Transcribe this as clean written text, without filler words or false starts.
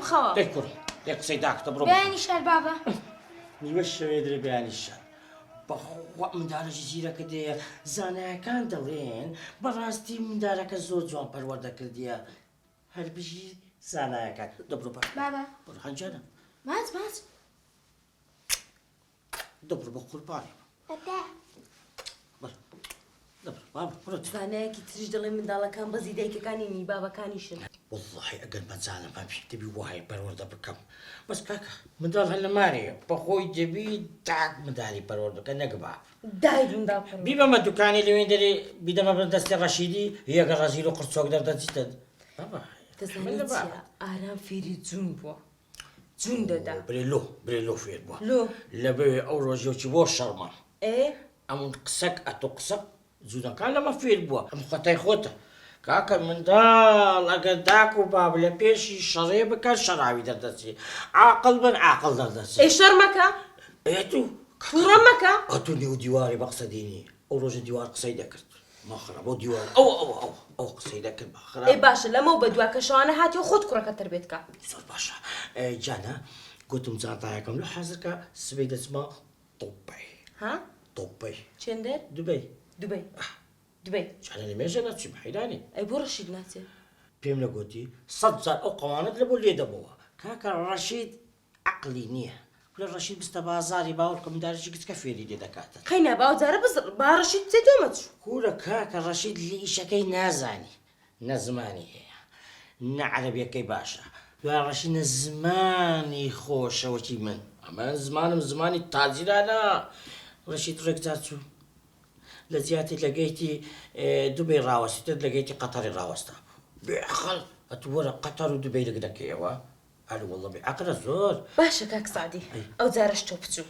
بخەوە. دەی کوڕ دەی قسەی داکتە بڕۆ. بەیانی شار بابە. نیوە شەوێ درێ بەیانی شار. بەخوا مندارەکی زیرەکە دێیە زانایەکان دەڵێن بەڕاستی مندارەکە زۆر جوان پەروەردە کردیە هەر بژی زانایەکان دە بڕۆ بابە بڕۆ هەنجانە ماچ ماچ دە بڕۆ بە قوربانی زانایەکی تریش دەڵێ منداڵەکان بەزی دایکەکانی نی بابەکانیشن. وەڵڵاهی ئەگەر مەجالم هەبی دەبی وای پەروەردە بکەم بەس کاکە منداڵ هەر لە مارەیە بەخۆی دەبی داک مندالی پەروەردە بکە نەک باب. دایک منداڵ پەروەردە. بیبەمە دوکانی لەوێن دەرێ بیدەمە بن دەستی ڕەشیدی یەکە ڕەزیل و قرچۆک دەردەچیتە بابا دەزانی چیە ئارام فێری جوون بووە جوون دەدا. برێ لۆ برێ لۆ فێر بووە لۆ لەبەوێ ئەو ڕۆژێکی بۆ شەڕمان ئێ ئەمن قسەک ئەتۆ قسەک جوونەکان لەمە فێر بووە ئەم خەتای خۆتە کاکە منداڵ ئەگەر داک و باب لە پێشی شەڕێ بکەن شەڕاوی دەردەچێ عاقڵ بن عاقڵ دەردەچێ. ئەی شەڕ مەکە. ئێ تو توڕە مەکە. ئەتوو نێو دیواری بە قسە دێنی ئەو ڕۆژە دیوار قسەی دەکرد ماخرا بۆ دیوار ئەوە ئەوە ئەوە ئەوە قسەی دەکرد ماخرا. ئەی باشە لەمەو بەدوا کە شەوانە هاتیەوە خۆت کوڕەکە تەربێت کە. زۆر باشە گیانە گوتم جانتایەکەم لۆ حازر کە سبەی دەچمە دوبەی. ها؟ دوبەی. چێندەر؟ دوبەی. دوبەی. دوبەی. جارێ لە مێژە نەچووم حەیرانی. ئەی بۆ ڕەشید ناچێ؟ پێم نەگۆتی سەت جار ئەو قەوانەت لە بۆ لێ دەبۆوە. کاکە ڕەشید عەقڵی نییە. کورە ڕەشید بستە بازاری باوەڕکە مندارێکی گچکە فێری لێ دەکاتن. قەینا با ئەو جارە بز با ڕەشید بچێ تۆ مەچوو. کورە کاکە ڕەشید لە ئیشەکەی نازانی. نە زمانی هەیە نە عەرەبیەکەی باشە دوای ڕەشی نە زمانی خۆشە وەکی من ئەمە زمانم زمانی تاجیرانە ڕەشید ڕێک جار چوو لە جیاتی لە gate ی دوبەی ڕاوەستیتە لە gate ی قەتەری ڕاوەستا بوو بێعەقڵ ئەتوو وەرە قەتەر و دوبەی لەک دەکەیەوە ئەرێ وەڵڵە بێعەقلە زۆر. باشە کاک سەعدی ئەو جارەش تۆ بچوو.